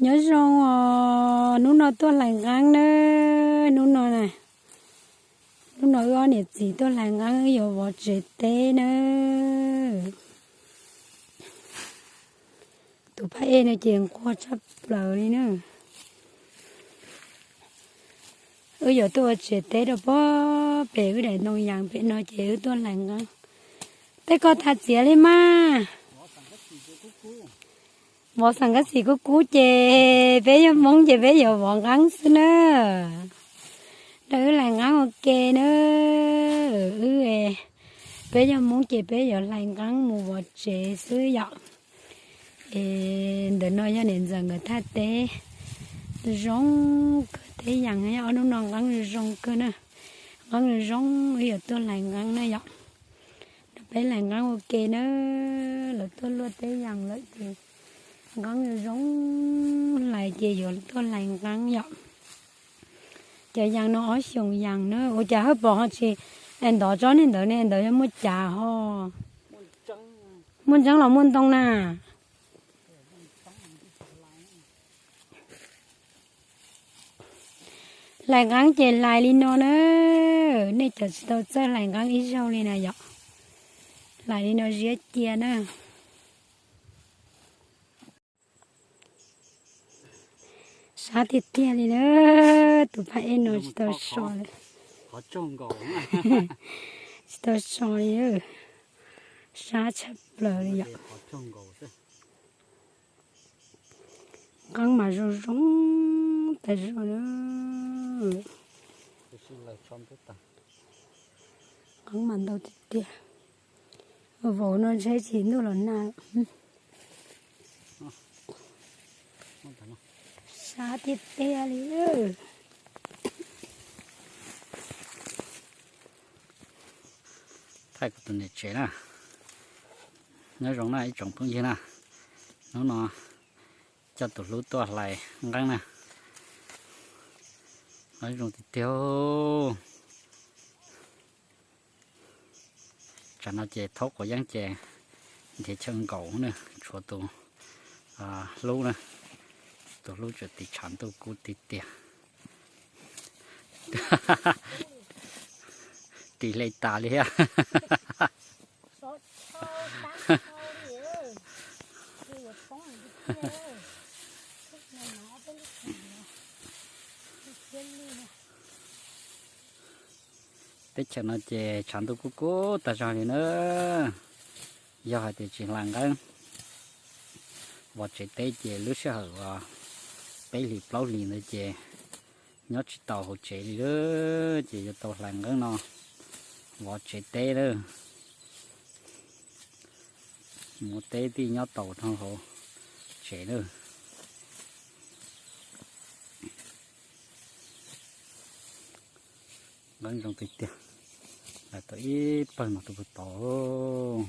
Nyob zoo os, hnub no tuaj hlais nqeeb na, hnub no na, hnub no wb ob niam txiv tuaj hlais nqeeb, wb yuav vov tsev teb na. Tus phab ej no ces nquag tshaj plaws li na. Wb yuav tuaj ua tsev teb rau pob pem wb daim ntoo yas pem no ces wb tuaj hlais nqeeb. Tej koj thav txiav li mas. Vov xam kab xis kub kub ces peb yog Hmoob ces peb yuav vov nqeeb xwb na. Rau wb hlais nqeeb ua ke na. Wb, peb yog Hmoob ces peb yuav hlais nqeeb mus vov tsev xwb yom. Es ntawm no yog niam ntxawm nkawd thaj teb, zoo kawg teb yas, ob hnub no nqeeb zoo kawg na. Nqeeb zoo, wb yuav tuaj hlais nqeeb na yom. Rau peb hlais nqeeb ua ke na, lawv tuaj luaj teb yas lawm ces nqeeb zoo, hlais ces yuav tuaj hlais nqeeb yom. Cov yas no ob xyoos yas na, ua cas haj pom ho tsis ntov tsob niag ntawd ne, ntawd yog muaj cav ho. Muaj ntseeb los muaj ntoo na. Hlais nqeeb ces hlais li no na, nej cov tsis tau txawj hlais nqeeb ib zaug li na yom. Hlais li no ziab cia na. Sab tiag tiag li na, tus phab ej no tsis tau so li. Tsis tau so li, sab tshaj plaws li yom. Nqeeb mas zoo zoo tas zog na. Nqeeb mas ntau tiag tiag. Vauv no ntshe tsis ntuj los nag. Sab tiag tiag li. Thaij kuv tus niam tsev na. Nyob zoo na ib tsoom phooj ywg na. Hnub no coj tus hlub tuaj hlais nqeeb na. Nqeeb zoo tiag tiag. Tsam no ces thaub quav yeeb ces nrhiav chaw nkaum na, tshuav tus hlub na, tus hlub tseem tis tshav ntuj kub tiag tiag. Ris hle tas li thiab. Teb chaws no ces tshav ntuj kub kub tag zog li na. Yog hais tias tsis hlais nqeeb vov tsev teb ces lub sij hawm uas peb hlis plaub hlis ntawd ces nyob tsis tau hauv tsev li, ces yuav tau hlais nqeeb no vov tsev teb na. Muaj teb tij nyob tau rau hauv tsev na. Nqeeb zoo tiag tiag. Hlais tau ib pawg no rau puag tod.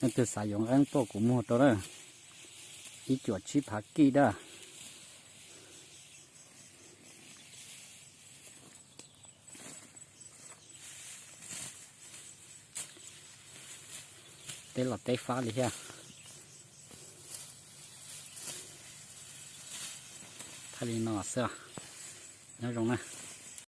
Leej twg xav yuav nqeeb tuaj kuv muag rau na. Ib cuam tsib phav kij dab. Teb los teb fab li thiab. Thaij li no xwb, nyob zoo na.